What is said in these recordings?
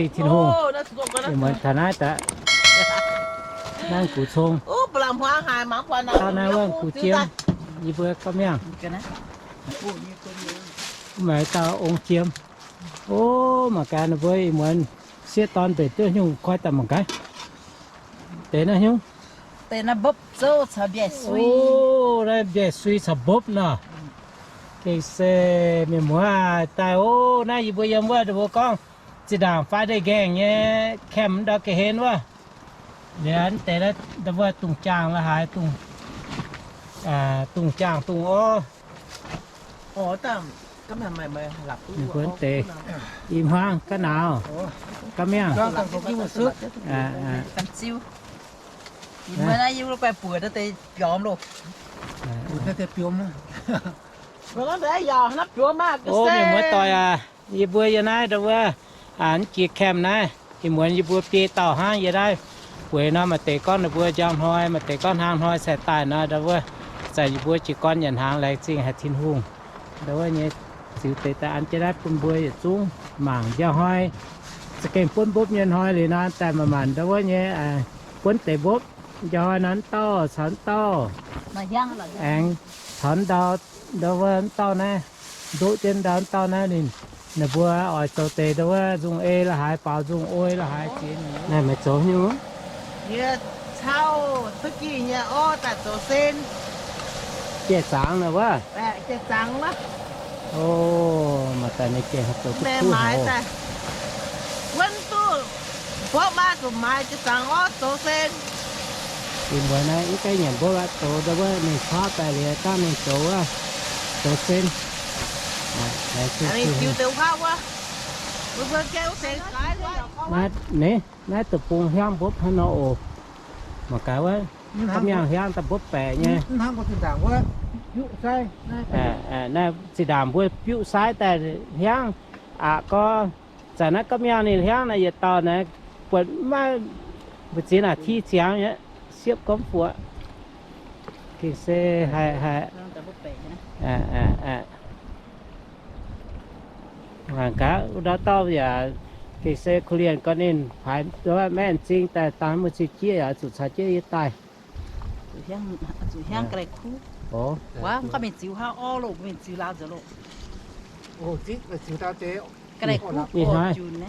Tin-Hungh, ih muonz taux naaiv daaih, naaiv gux cong, taux naaiv wuov gux jiem, yie mbuo gauh miangh. Maaih dauh ong jiem. O, mangc gaax ninh mbuo ih muonz sieqv dorn mbenc duqv nyungc koi daaih mangc gaax. Deix naaiv nyungc. O, naaiv mbiaec sui caux mbopv nor. Gengh se mienh muoz daaih o, naaiv yie mbuo yiem wuov ninh mbuo gorngv zinh ndaangc Friday Gang nyei camp ndau ga'hlen wuov. Liuz deix naaiv wuov dungz jaangh la'haaix, dungz jaangh dungz orv. Ninh mbuo deix i hmuangv ga'nauz, ga'miangh. O, mienh muoz-doic aac, yie mbuo yiem naaiv ndau wuov, aa, jiex camp naaiv, ih muonz yie mbuo biei dauh hnangv yie naaiv. Bueix nor maaih deix gorngv ninh mbuo njang hnoi, maaih deix gorngv hnaangx hnoi cingx daaih nor ndau wuov, zanc yie mbuo jiez gorn nyanc hnaangx laengz zingh haic Tin-Hungh. Ndau wuov nyei ziux deix daaih an jienv naaiv bun mbuo yietc zungv mangc njang hnoi. Za'gengh buonv mbopv nyei hnoi liuz nor daaih manc-manc ndau wuov nyei, buonv deix mbopv njang hnoi nor wuov dauh caux wuov dauh, aengx caux ndau, ndau wuov wuov dauh naaiv, ndoqv jienv ndau wuov dauh naaiv ninh, ninh mbuo oix zoux deix ndau wuov nzung ei la'haaix, baaux nzung ei la'haaix ziex nyungc. Naaiv meih zoux nyungc? Yie cau turkey nyei orv daaih zoux sen. Jai-zaangx nor wuov? Jai-zaangx wuov. O, maaih daaih ninh gengh haih zoux duqv kuv haic. Wuonv duqv mbopv aqv, zuqc maaiz jai-zaangx orv zoux sen. Ih muonz naaiv mv gaengh nyanc mbopv aqv, zoux ndau wuov mingh cauv daaih liuz dangh mingh zoux wuov, zoux sen. Naaiv, naaiv deic-bung hiaangv mbopv hnangv nor oc. Mangc gaax wuov, ga'miangh hiaangv daaih mbopv baeqc nyei. Naaiv zinh ndaangc mbuo biuv saaiv daaih hiaangv aqv gorx. Zanc naaiv ga'miangh ninh hiaangv naaiv yietc dauh naaiv buatc maiv mbu'ziex naaic ti ziangx nyei, siepv gormv fuoqc. Gengh se haiz, haiz, mangc gaax wuov ndau dauh yaac gengh se korv-lienh gorqv ninh haiz maiv zingh daaih dangx mbu'ziex jieqv yaac zuqc caux jienv yie daaih.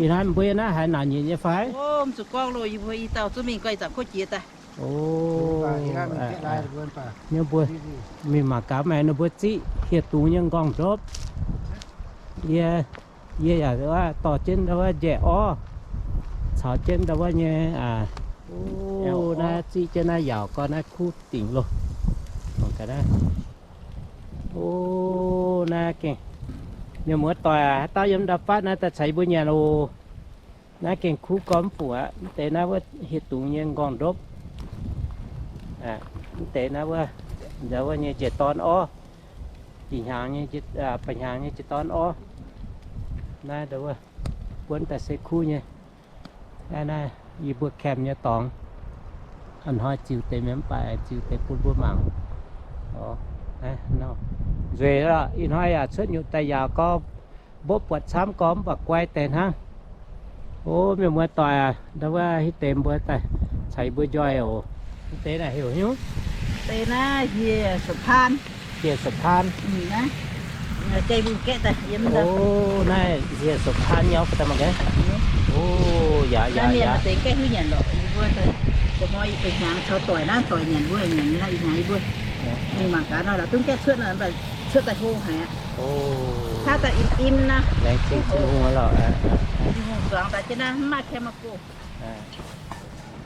Ih hnoi mbuo naaiv haiz naaic nyitc nyei fai? O, mbuo mingh mangc gaax maaih ninh mbuo ziqv hieh dungz nyei nqorngv-ndopv. Yie, yie yaac dorh jienv ndau wuov njaih orv caux jienv ndau wuov nyei, naaiv ziqv jienv naaiv yaauc gorn naaiv kuv dingc loh. O, naaiv gengh, mienh muoz-doic aac, haaix dauh yiem ndau-fatv naaiv daaih caux yie mbuo nyanc oc. Naaiv gengh kuv gormv fuqv aqv. Mv deix naaiv wuov hieh dungz nyei nqorngv-ndopv. Mv deix naaiv wuov, ndau wuov nyei njiec dorn orv. Ih hnyangx nyei, ba'hnyangx nyei njiec dorn orv. Naaiv ndau wuov buonv daaih se kuv nyei. Naaiv, naaiv yie mbuo camp nyei dorngx. Hnoi ziux deix mienh mv baac ziux deix bun mbuo mangc. Nzueic lorqc, ih hnoi yaac cuotv nyutc daaih yaauc gorx, mbopv buatc camv gorx mv baac guai deix hnangv. O, mienh muoz-doic aac, ndau wuov hitv deix mbuo daaih caux yie mbuo njoih oc. Hitv deix naaic heuc nyungc? Deix naaiv hieh sou-paan. Hieh sou-paan. O, naaiv hieh sou-paan nyei. O, yaac, yaac, yaac. O, laengz zingh Tin-Hungh lorqc.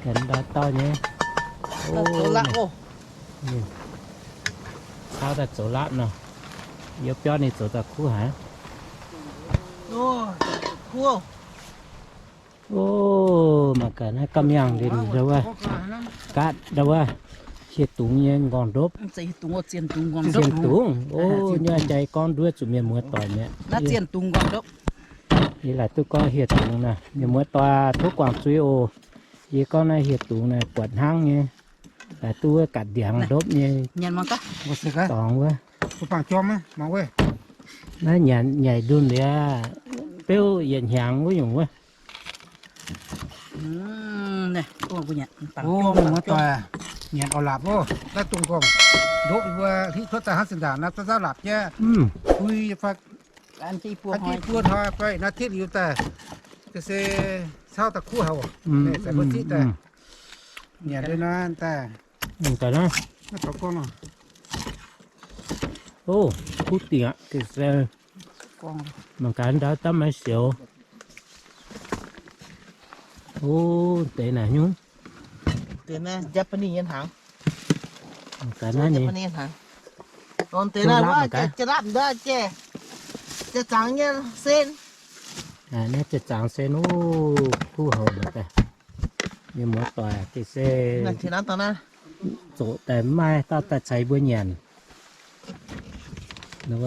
Ganh ndau dauh nyei. Cauv daaih zoux lapv nor. Yie biauv ninh zoux daaih kuv haic. O, mangc gaax naaiv ga'miangh ndin ndau wuov, gaatv ndau wuov, hieh dungz nyei nqorngv-ndopv. Zien dungz, o, nyei jaaix gorngv nduov zuqc mienh muoz-doic mi'aqv. Yie laaic duqv gorngv hieh dungz naaic, mienh muoz-doic tov guangc zuiz oc. Yie gorngv naaiv hieh dungz naaic buatc hnangv nyei, laaic duqv wuov ga'ndiangx ndopv nyei dorngx wuov. Naaiv nyanc nyaic ndunh liuz, beuv yietc hnyangx wuov nyungc wuov. Mbuo muoz-doic nyanc orv laapc oc, daaih dongh gorngv ndoqv mbuo hiuv cuotv daaih hnangv zinh ndaangc naaiv zauv zauv laapc jieqv, kui fai buo hnoi fai naaiv titv liuz daaih, se cauv daaih kuv hauc, mbuo ziqv daaih nyanc deix naaiv daaih. Kuv dingc aqv, mangc gaax ndau daav maaih sioux. O, deix naaic nyungc. Deix naaiv Japanese nyei hnaangx. Mangc gaax naaiv nyei. Deix naaiv wuov, jaa-lapv ndau jiex, jaa-zaangc nyei sen. Naaiv jaa-zaangc sen, o, kuv houc daaih. Mienh muoz-doic, gengh se zoqc daaih mv maaih dauh daaih caux mbuo nyanc. Ninh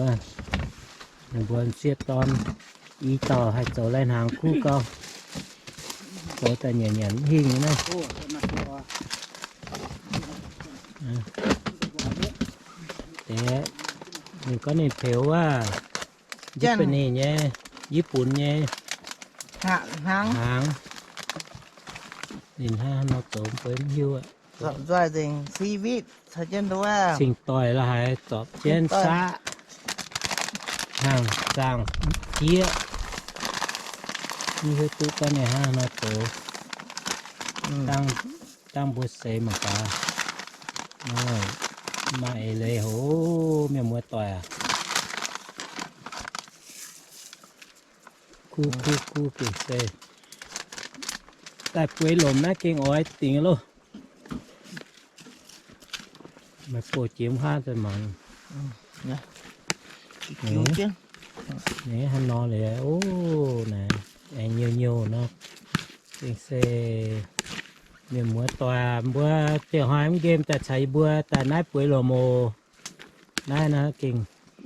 mbuo m'sieqv dorn i dauh haih zoux lai hnaangx kuv gau, zoux daaih nyanc nyanc mv hingh nyei naaiv. Deix ninh gorngv ninh peux wuov Japanese nyei, Yiv Bun nyei hnaangx. Ninh hnangv haaix nor zoux mbuo mv hiuv aqv. Cingx doic la'haiz zorpc jienv saqv, hnaangx zaangh jieqv, mv hiuv duqv gorngv ninh hnangv haaix nor zoux. Dangh mbuo seix mangc gaax. Maaih eix leiz haic, mienh muoz-doic aac. Kuv kuv kuv gengh se daaih bueix lomc naaiv gengh oix dingc loh. Maaih boh jiex mv hav daaih mangc. Hnangv nor liuz, o, naaic aengx nyouv nyouv nor, gengh se mienh muoz-doic mbuo ziouc hnoi mv nqemh daaih caux yie mbuo daaih naaiv bueix lomc oc. Naaiv nor gengh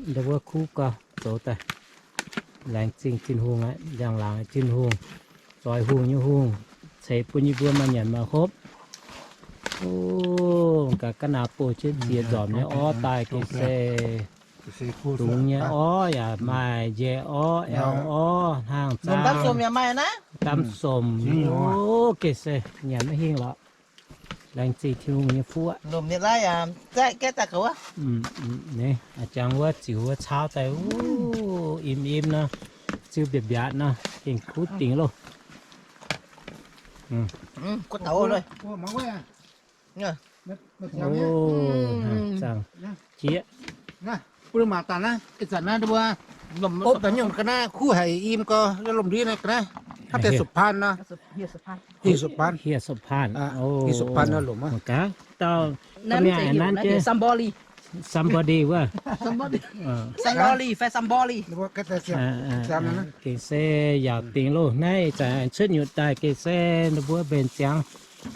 ndau wuov kuv gau zoux daaih. Laengz zingh Tin-Hungh aqv, njang-laangc Tin-Hungh, zoix hungh nyei hungh, ceix bun yie mbuo maaih nyanc maaih hopv. O, gaax ga'naaiv boh jienv ziex nzormc nyei orv daaih gengh se dungz nyei orv yaac maaih, njiec orv, aengx orv, hnaangx zaangh, dam somc. O, gengh se nyanc maiv hingh lorqc. Laengz zingh Tin-Hungh nyei fuqv. Jangx wuov ziux wuov cau daaih, im im nor, ziu mbiatc mbiatc nor, gengh kuv dingc loh. Zaangh jieqv. Bun mangc daaih naaiv, ih zanc naaiv mbuo opv daaih nyungc ga'naaiv kuv haic, im gau, lomh ndiev naaiv ga'naaiv, hnangv deix sopaan nor. Hieh sopaan, hieh sopaan, hieh sopaan nor lomh aqv. Somebody wuov. Somebody fai somebody. Gengh se yaauc dingc loh. Naaiv ih zanc cuotv nyutc daaih gengh se ninh mbuo mbenc ziangx.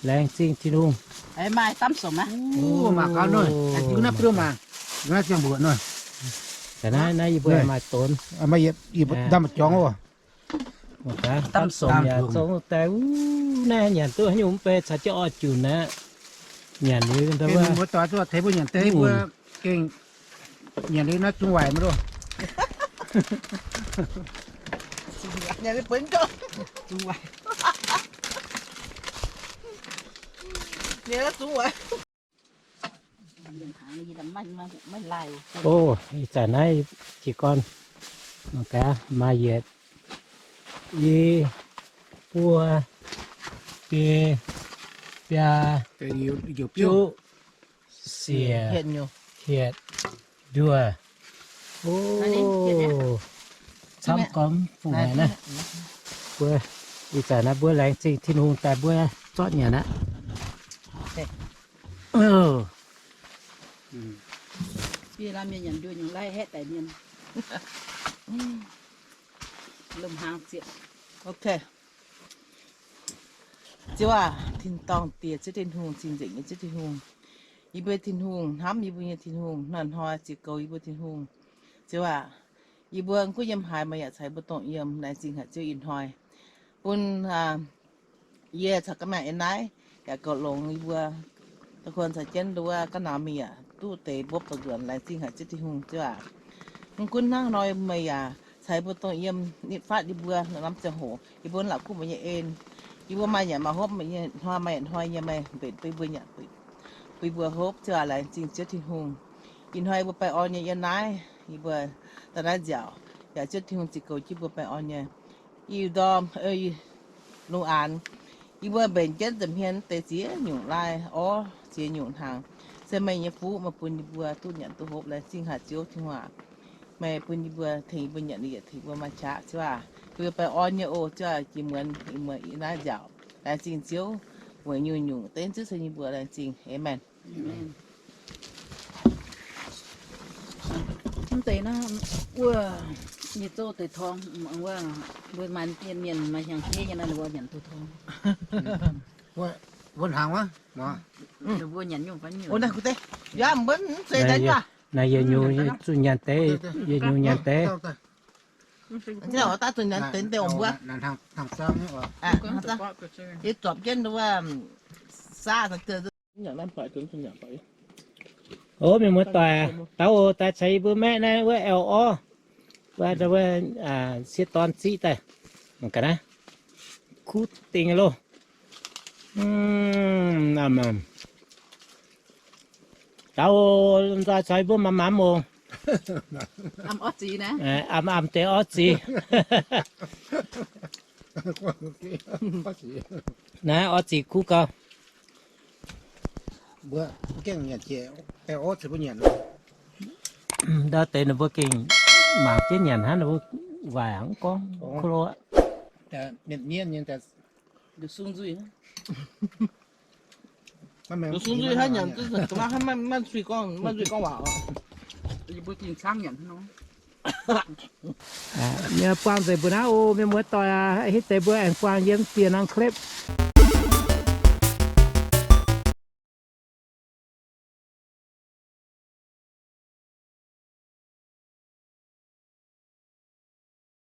Laengz zingh Tin-Hungh. Maaih dam somc aqv. Mangc gaax nor, naaiv ziangh mbuoqc nor. Naaiv yie mbuo maaih donx, maaih yietc ndamv jorngx oc. Dam somc yaac zong daaih wuov naaiv nyanc duqv haaix nyungc mv bei caux jienv oix junc aqv. Nyanc liuz mbuo doix duqv tengx mbuo nyanc deix mbuo gengh nyanc liuz naaiv zungv waaic maiv loh. O, ih zanc naaiv jiez gorn mangc gaax maaih yietc, i, buo, biei, biaa, juqv, siec, hietc, nduoh. O, camv gormx fungc haic naaiv. Mbuo ih zanc naaiv mbuo laengz zingh Tin-Hungh daaih mbuo zorqv nyanc aqv. Ziouv aac, tin-dorngh Diex, Ziouv Tin-Hungh, cing-nzengc nyei Ziouv Tin-Hungh, yie mbuo Tin-Hungh, hnamv yie mbuo nyei Tin-Hungh, hnoi-hnoi ziux goux yie mbuo Tin-Hungh. Ziouv aac, yie mbuo gunv yiem haaix meih yaac caux yie mbuo dongh yiem. Laengz zingh haic Ziouv ih hnoi bun yie caux ga'naaiv yiem naaiv yaac goux longx yie mbuo. Da'kuon caux jienv nduov ga'naaiv mingh yaac duqv deix mbopv da'nguonx. Laengz zingh haic Ziouv Tin-Hungh, Ziouv aac. Mv gunv hnangv nor meih yaac caux yie mbuo dongh yiem, nitv fatv yie mbuo norm ziangh hoc, yie mbuo la'kuqv meih nyei en. Yie mbuo maaih nyanc maaih hopv, hnoi maaih hnoi nyei meih mbenc bun mbuo nyanc, bun mbuo hopv ziouc laengz zingh Ziouv Tin-Hungh. Ih hnoi yie mbuo baengh orn nyei yiem naaiv, yie mbuo daaih naaiv nziaauc, yaac Ziouv Tin-Hungh ziouc goux jienv mbuo baengh orn nyei. Ih ndorm, lungh aanx, yie mbuo mbenc jienv nza'hmien deix ziex nyungc lai orv, ziex nyungc hnaangx, se meih nyei fuqv meih bun yie mbuo duqv nyanc duqv hopv. Laengz zingh haic Ziouv Tin-Hungh aac, meih bun yie mbuo, tengx yie mbuo nyanc, yie tengx yie mbuo maaih qaqv Ziouv aac. Bun yie mbuo baengh orn nyei oc Ziouv aac, jiex muonz yie mbuo yiem naaiv nziaauc. Laengz zingh Ziouv, weic nyungc-nyungc dengv Ziouv ceng yie mbuo. Laengz zingh. Aamen. Mv deix naaiv wuov nyei zouv deix torngv, wuov mbuo maaih mienh maaih hnyangx-jeiv nyei naaiv, ninh mbuo nyanc duqv torngv. Mbuo hnaangx wuov, mbuo nyanc nyungc fai nyungc. Naaiv yie nyungc zuqc nyanc deix, yie nyungc nyanc deix. O, mienh muoz-doic, dauh oc, daaih caux yie mbuo maeqv naaiv wuov aeqv, orv, wuov, wuov sieqv dorn ziqv daaih, mangc gaax naaiv, kuv dingh loh. Dauh oc, daaih caux yie mbuo maamz maamz oc. Am deix orv ziqc. Naaiv orv ziqc kuv gau. Ndau deix ninh mbuo gengh mangc jienv nyanc hnangv, ninh mbuo waaic mv gorngv kuv lo. Buangh nzengc mbuo naaiv oc, mienh muoz-doic aac, hitv deix mbuo aengx buangh yiem bieqc norm clip.